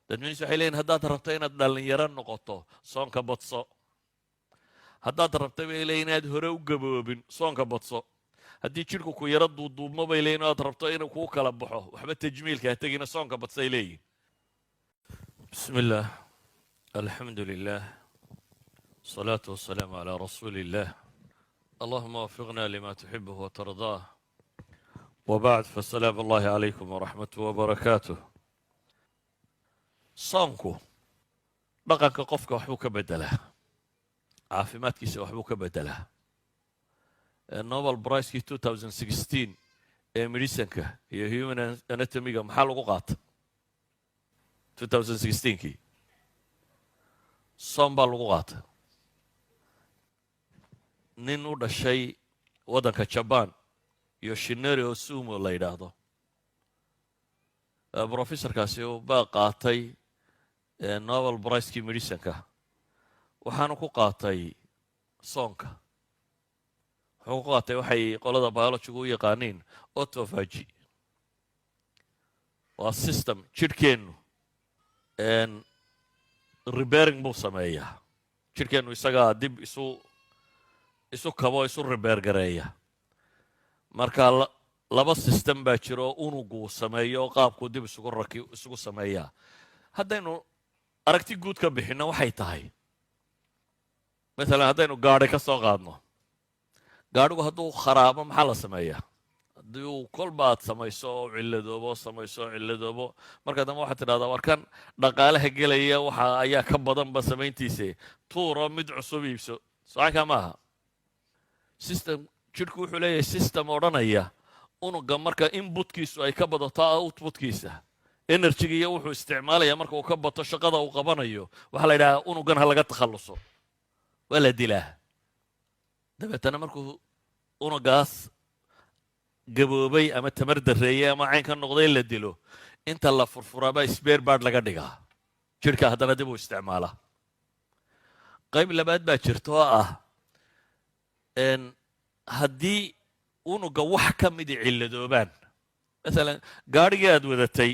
Dadweyniis waxay leeyihin, haddaad rabto inaad dhallinyaro noqoto, soonka badso. Haddaad rabto, bay leeyihin, inaad hore u gaboobin, soonka badso. Haddii jidhku ku yaro duuduubmo, bay leeyihin, aad rabto inuu kuu kala baxo, waxba tajmiilka ha tegina, soonka badsay leeyihin. بسم الله، الحمد لله، والصلاة والسلام على رسول الله، اللهم وفقنا لما تحبه وترضاه، وبعد، فسلام الله عليكم ورحمته وبركاته. Soonku dhaqanka qofka waxbuu ka beddelaa, caafimaadkiisa waxbuu ka beddelaa. Nobel Prizekii 2016 ee medicineka iyo human anatomyga maxaa lagu qaata 2016kii? Soon baa lagu qaata. Nin u dhashay waddanka Jaban, Yoshinori Ohsumi la yidhaahdo, professorkaasi baa qaatay Nobel Prizekii medicineka. Waxaanu ku qaatay soonka. Wuxuu ku qaatay waxay qolada biologygu u yaqaaniin autophagy. Waa system jidhkeennu repairing buu sameeyaa. Jidhkeennu isagaa dib isu kabo, isu repair gareeya. Marka laba system baa jiro oo unuguu sameeyo oo qaabkuu dib isugu raki isugu sameeyaa. Haddaynu aragti guud ka bixinno, waxay tahay, masalan, haddaynu gaadhi ka soo qaadno, gaadhigu hadduu kharaabo, maxaa la sameeyaa? Haddii uu kolba aad samayso oo cilladoobo, samayso oo cilladoobo, marka dambe waxaad tidhahdaa, "War, kan dhaqaalaha gelaya waxa ayaa ka badanba samayntiise, tuuro, mid cusub iibso." Socankaa maaha. System jidhku wuxuu leeyahay, system odhanaya unuga marka inputkiisu ay ka badato outputkiisa, energyga iyo wuxuu isticmaalaya marka uu ka bato shaqada uu qabanayo, waxaa la yidhahaa unugan ha laga takhalluso, waa la dilaa. Dabeetana markuu unugaas gaboobay ama tamar darreeyey ama cayn ka noqday la dilo, inta la furfuraabaa spare part laga dhigaa, jidhka haddana dib uu isticmaalaa. Qayb labaad baa jirta oo ah haddii unuga wax ka midi cilladoobaan, masalan gaadhigii aad wadatay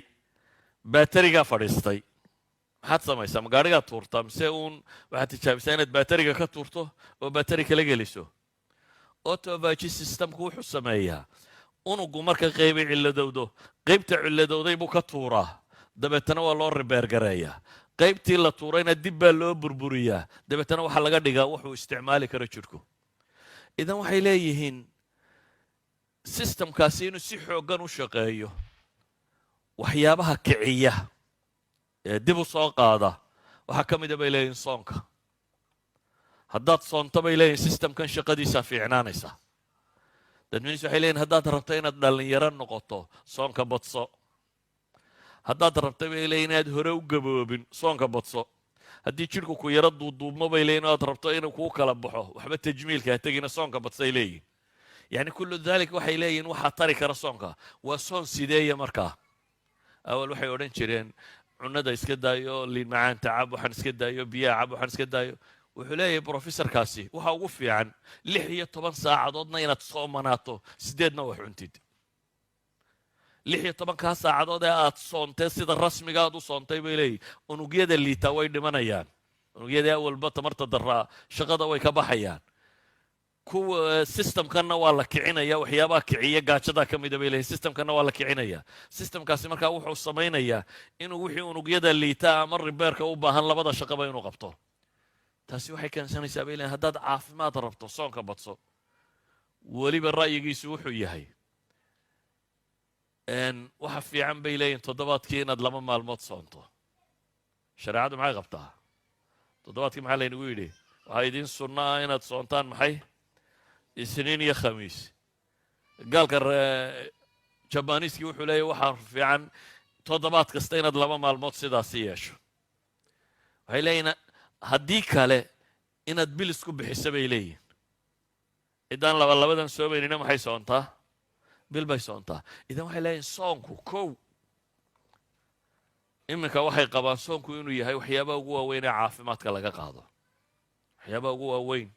baaterigaa fadhiistay, maxaad samaysaa? Ma gaadhigaad tuurtaa, mise uun waxaad tijaabisaa inaad baateriga ka tuurto oo baateri kala geliso? Autophagy systemku wuxuu sameeyaa, unugu marka qaybay cilladowdo, qaybta cilladowday buu ka tuuraa, dabeetana waa loo repair gareeyaa. Qaybtii la tuurayna dib baa loo burburiyaa, dabeetana waxaa laga dhigaa wuxuu isticmaali karo jidhku. Idan waxay leeyihiin, systemkaasi inuu si xooggan u shaqeeyo, waxyaabaha kiciya ee dib u soo qaada waxaa ka mida, bay leeyihin, soonka. Haddaad soonto, bay leeyihin, systemkan shaqadiisaa fiicnaanaysa. Dadweynis waxay leeyihin, haddaad rabto inaad dhallinyaro noqoto, soonka badso. Haddaad rabto, bay leeyihin, inaad hore u gaboobin, soonka badso. Haddii jidhku ku yaro duuduubmo, bay leeyihin, aad rabto inuu kuu kala baxo, waxba tajmiilka ha tegina, soonka badsay leeyihin. Yani كل ذلك waxay leeyihin waxaa tari kara soonka. Waa soon sideeya? Markaa awal waxay odhan jireen, cunada iska daayo, liin macaanta cab, waxaan iska daayo, biyaha cab, waxaan iska daayo. Wuxuu leeyahay professorkaasi, waxa ugu fiican 16 saacadoodna inaad soomanaato, sideedna wax cuntid. 16-kaa saacadood ee aad soontee, sida rasmiga aad u soontay, bay leeyihin, unugyada liitaa way dhimanayaan, unugyadii awalba tamarta daraa shaqada way ka baxayaan, kuwa systemkanna waa la kicinaya. Waxyaabaha kiciya gaajadaa ka mida, bay leeyihin. Systemkanna waa la kicinaya. Systemkaasi markaa wuxuu samaynayaa inuu wixii unugyada liita ama repairka u baahan labada shaqaba inuu qabto. Taasi waxay keensanaysaa, bay leeyihin, haddaad caafimaad rabto, soonka badso. Weliba ra'yigiisu wuxuu yahay, waxa fiican, bay leeyihin, toddobaadkii inaad 2 maalmood soonto. Shareecadu maxay qabtaa? Toddobaadkii maxaa laynagu yidhi? Waxaa idiin sunno ah inaad soontaan maxay? Isniin iyo Khamiis. Gaalka Jabaniiskii wuxuu leeyahy, waxaa fiican toddobaad kasta inaad 2 maalmood sidaasi yeesho. Waxay leeyihin, haddii kale inaad bil isku bixiso, bay leeyihin. Ciddaan laba labadan soomaynina maxay soontaa? Bil bay soontaa. Idan waxay leeyihin, soonku kow iminka waxay qabaan soonku inuu yahay waxyaabaha ugu waaweyn ee caafimaadka laga qaado, waxyaabaha ugu waaweyn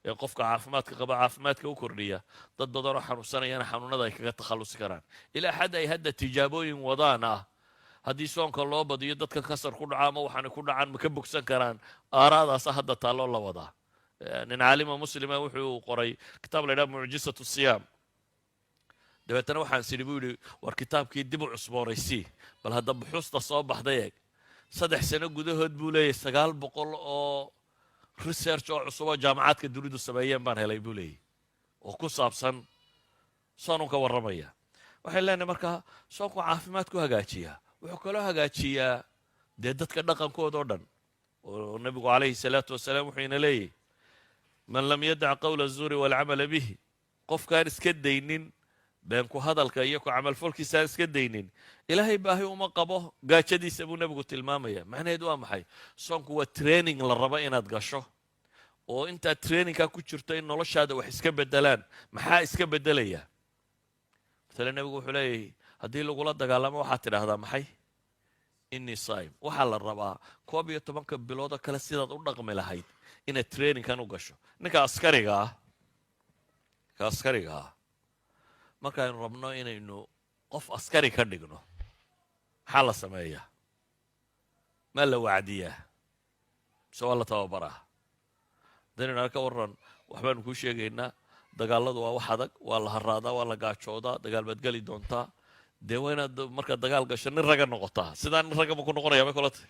ee qofka caafimaadka qaba caafimaadka u kordhiya, dad badanoo xanuunsanayana xanuunada ay kaga takhallusi karaan, ilaa xad ay hadda tijaabooyin wadaan ah. Haddii soonka loo badiyo, dadka kansar ku dhaca ama waxaanay ku dhacaan, ma ka bogsan karaan? Aaraadaasa hadda taalloo la wadaa. Nin caalima muslima wuxuu qoray kitaab la yidhaha "Mucjisatu Siyaam". Dabeetana waxaan sidhi, buu yidhi, war kitaabkii dib u cusboonaysii, bal hadda buxuusta soo baxday eeg. 3 sano gudahood, buu leeyahy, 900 oo research oo cusub oo jaamacaadka dunidu sameeyeen baan helay, buu leeyahy, oo ku saabsan soonun ka warramaya. Waxay leenahay markaa soonku caafimaadku hagaajiyaa, wuxuu kaloo hagaajiyaa dee dadka dhaqankooda o dhan, oo nebigu calayhi salaatu wasalaam wuxuu ina leeyahy: "Man lam yadac qawla zuuri waalcamala bihi", qofkaan iska daynin beenku hadalka iyo ku camalfolkiisaan iska daynin, Ilaahay baahi uma qabo gaajadiisa, buu nebigu tilmaamaya. Macnaheedu waa maxay? Soonku waa training la rabo inaad gasho, oo intaad trainingkaa ku jirto in noloshaada wax iska bedelaan. Maxaa iska beddelaya? Matale, nebigu wuxuu leeyahy: haddii lagula dagaalamo, waxaad tidhaahdaa maxay? "Innii saa'im". Waxaa la rabaa 11-ka biloodoo kale sidaad u dhaqmi lahayd inaad trainingkan u gasho. Ninka askariga ah, markaaynu rabno inaynu qof askari ka dhigno, maxaa la sameeyaa? Ma la wacdiyaa mise waa la tababaraa? Haddaynu idhahno, ka warran, waxbaanu kuu sheegaynaa, dagaaladu waa wax adag, waa la haraadaa, waa la gaajoodaa, dagaal baad geli doontaa, dee waa inaad markaad dagaal gasho nin ragga noqotaa. Sidaa nin ragga ma ku noqonaya? May kula tahay?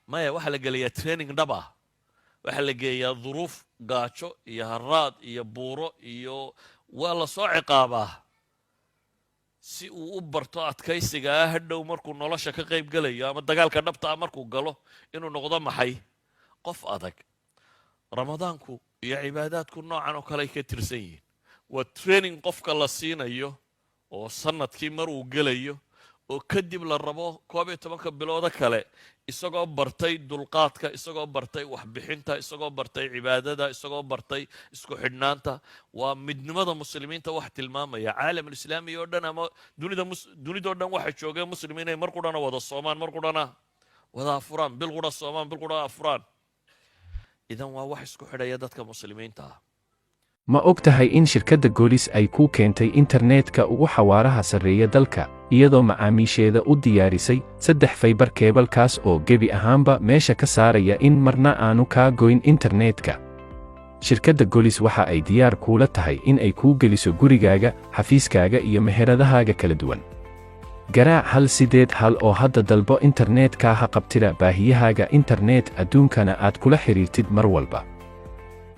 Maya. Waxaa la gelayaa training dhab ah, waxaa la geeyaa duruuf gaajo iyo haraad iyo buuro iyo waa la soo ciqaabaa, si uu u barto adkaysiga ah hadhow markuu nolosha ka qayb gelayo ama dagaalka dhabta ah markuu galo inuu noqdo maxay? Qof adag. Ramadaanku iyo cibaadaadku noocan oo kale ay ka tirsan yihiin. Waa training qofka la siinayo oo sanadkii mar uu gelayo, oo kadib la rabo 11-ka biloodo kale isagoo bartay dulqaadka, isagoo bartay waxbixinta, isagoo bartay cibaadada, isagoo bartay isku xidhnaanta. Waa midnimada muslimiinta wax tilmaamaya. Caalamulislaami oo dhan ama dunida dunidoo dhan waxa joogeen muslimiin inay mar qurana wada soomaan, mar qurana wada afuraan, bil qura soomaan, bil qura afuraan. Idan waa wax isku xidhaya dadka muslimiinta ah. Ma og tahay in shirkadda Golis ay kuu keentay internetka ugu xawaaraha sarreeya dalka, iyadoo macaamiisheeda u diyaarisay saddex fiber cable-kaas oo gebi ahaanba meesha ka saaraya in marna aanu kaa goyn internetka? Shirkadda Golis waxa ay diyaar kuula tahay in ay kuu geliso gurigaaga, xafiiskaaga iyo meheradahaaga kala duwan. Garaac 181 oo hadda dalbo internetka, ha qabtida baahiyahaaga internet, adduunkana aad kula xidhiirtid mar walba.